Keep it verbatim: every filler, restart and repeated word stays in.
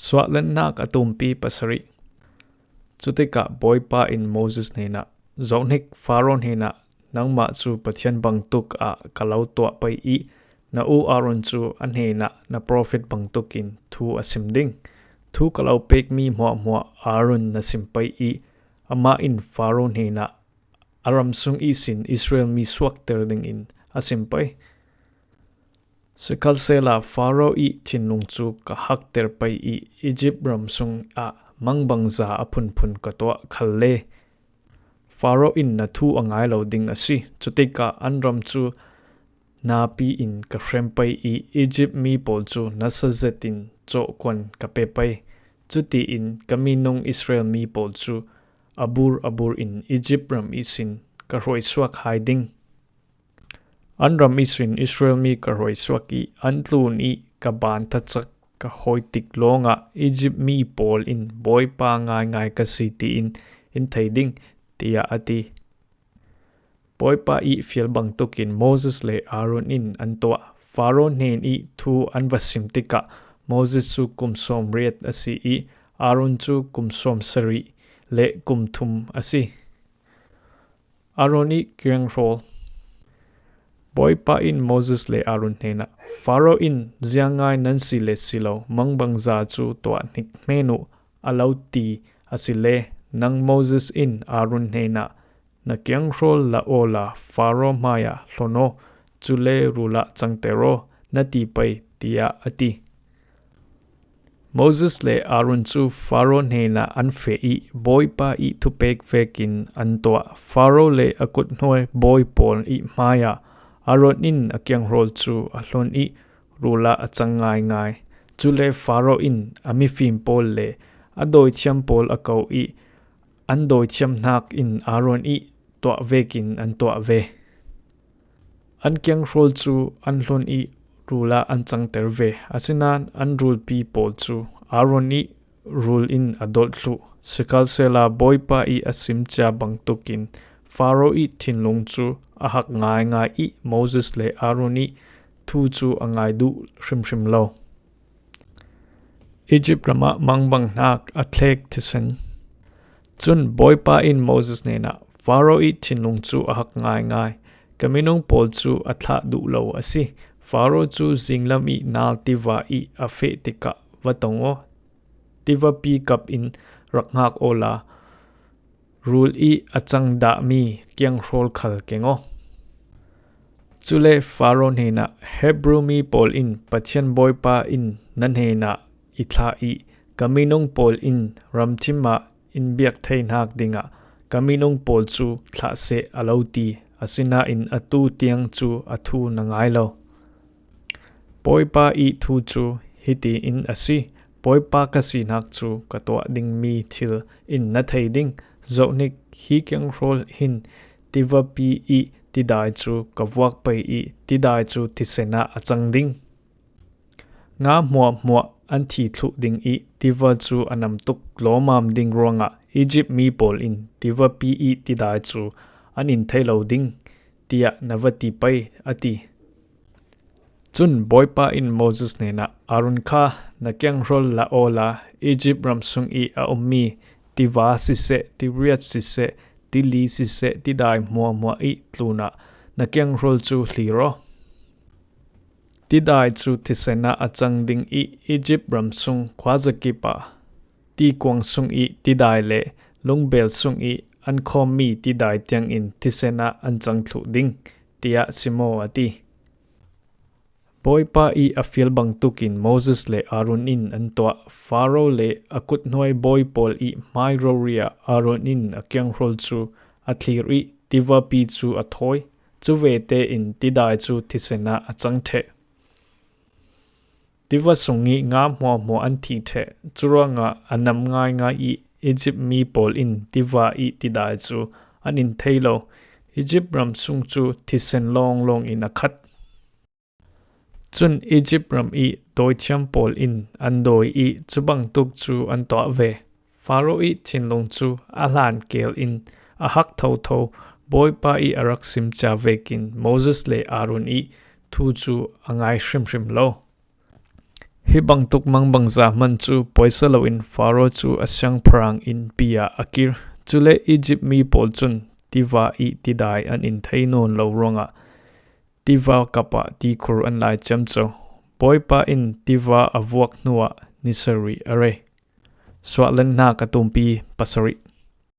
Suahletnak a tumpi pasarih. Cutikah Bawipa in Moses hnenah, "Zohhnik, Faro hnenah, 'Nangmah cu Pathian bangtuk ah ka lo tuah pei i na u Aaron cu a hnenah na profet bangtukin thu a sim ding. Thu ka lo pekmi hmuahhmuah Aaron na sim pei i amah in Faro hnenah a ram sung ihsin Israel mi suakter dingin a sim pei. Sikhalsehla Faro i thinlung cu ka hakter pei i Egypt ram sungah mangbangza a phunphun ka tuah khalle Faro in na thu a ngai lo ding a si. Cutikah an ram cu napi in ka hrem pei i Egypt mi pawl cu nasa zetin cawhkuan ka pe pei. Cutiin ka minung Israel mi pawl cu a bur a bur in Egypt ram ihsin ka hruaisuak hai ding. An ram ihsin Israel mi ka hruaisuak i an tlun i ka ban thacak ka hawi tik lawngah Egypt mi pawl in Bawipa ngaingai ka si tiin in thei ding,' tiah a ti. Bawipa i fial bangtukin Moses le Aaron in an tuah. Faro hnen i thu an va sim tikah Moses cu kum sawmriat a si i Aaron cu kum sawmsarih le kum thum a si. Aaron i kianghrawl. Bawipa in Moses le Aaron hnenah, "Faro in ziangai nan si le si lo, mangbangza cu tuah hnik hmanh uh," a lo ti asile, nang Moses in Aaron hnenah, "Na kianghrawl la awla Faro hmaiah hlon aw, cule rul ah cangter aw, na ti pei," tiah a ti. Moses le Aaron cu Faro hnenah an feh i Bawipa i thupek vekin an tuah. Faro le a kuthnuai bawi pawl i hmaiah Aaron in a kianghrawl cu a hlon i rul ah a cang ngaingai. Cule Faro in a mifim pawl le a dawithiam pawl a ko i an dawithiam hnakin Aaron i tuah vekin an tuah ve. An kianghrawl cu an hlon i rul ah an cangter ve. Asinain an rulpi pawl cu Aaron i rul in a dolh thluh. Sikhalsehla Bawipa i a simcia bangtukin Faro i thinlung cu a hak ngaingai i Moses le Aaron i thu cu a ngai duh hrimhrim lo. Egypt ramah mangbang hnak a thlek thisen. Cun Bawipa in Moses hnenah, "Faro i thinlung cu a hak ngaingai. Ka minung pawl cu a thlah duh lo a si. Faro cu zinglam i nal tiva i a feh tikah va tong aw. Tivapi kap in rak hngak awla rul i a cang dahmi kianghrawl khal keng aw. Cule Faro hnenah, 'Hebru mi pawl in Pathian Bawipa in na hnenah i thlah i ka minung pawl in ramthim ah in biak thei hnak dingah ka minung pawl cu thlah seh,' a lo ti. Asinain atu tiang cu a thu na ngai lo. Bawipa i thu cu hitiin a si: Bawipa ka sinak cu ka tuah dingmi thil in na thei ding. Zohhnik, hi kianghrawl hin tivapi i tidai cu ka vuak pei i tidai cu thisen ah a cang ding. Nga hmuahhmuah an thi thluh ding i tiva cu a nam tuk lawmam ding ruangah Egypt mi pawl in tivapi i tidai cu an in thei lo ding, tiah na va ti pei," a ti. Cun Bawipa in Moses hnenah, "Aaron kha na kianghrawl la awla Egypt ram sung i a ummi tiva siseh, tiriat siseh, tili siseh, tidai hmuahhmuah i tlunah na kianghrawl cu hlir aw. Tidai cu thisen ah a cang ding i Egypt ram sung khuazakip ah tikuang sung i tidai le lungbel sung i an khawmmi tidai tiangin thisen ah an cang thluh ding, tiah sim aw," a ti. Bawipa i a fial bangtukin Moses le Aaron in an tuah. Faro le a kuthnuai bawi pawl i hmai rori ah Aaron in a kianghrawl cu a thlir i tivapi cu a thawi. Cuvete in tidai cu thisen ah a cang ṭheh. Tiva sung i nga hmuahhmuah an thi ṭheh. Curuangah a nam ngaingai i Egypt mi pawl in tiva i tidai cu an in thei lo. Egypt ram sung cu thisen lawnglawng in a khat. Cun Egypt ram i dawithiam pawl in an dawi i cubangtuk cu an tuah ve. Faro i thinlung cu a hlan kel in a hak thotho. Bawipa i a rak simcia vekin Moses le Aaron i thu cu a ngai hrimhrim lo. Hi bangtuk mang bangza hman cu poisa loin Faro cu a siangpahrang innpi ah a kir. Cule Izipt mi pawl cun tiva i tidai an in thei nawn lo ruangah tiva kap ah tikhur an lai ciamco. Bawipa in tiva a vuak hnuah ni sarih a rei. Suahlannak a tumpi pasarih.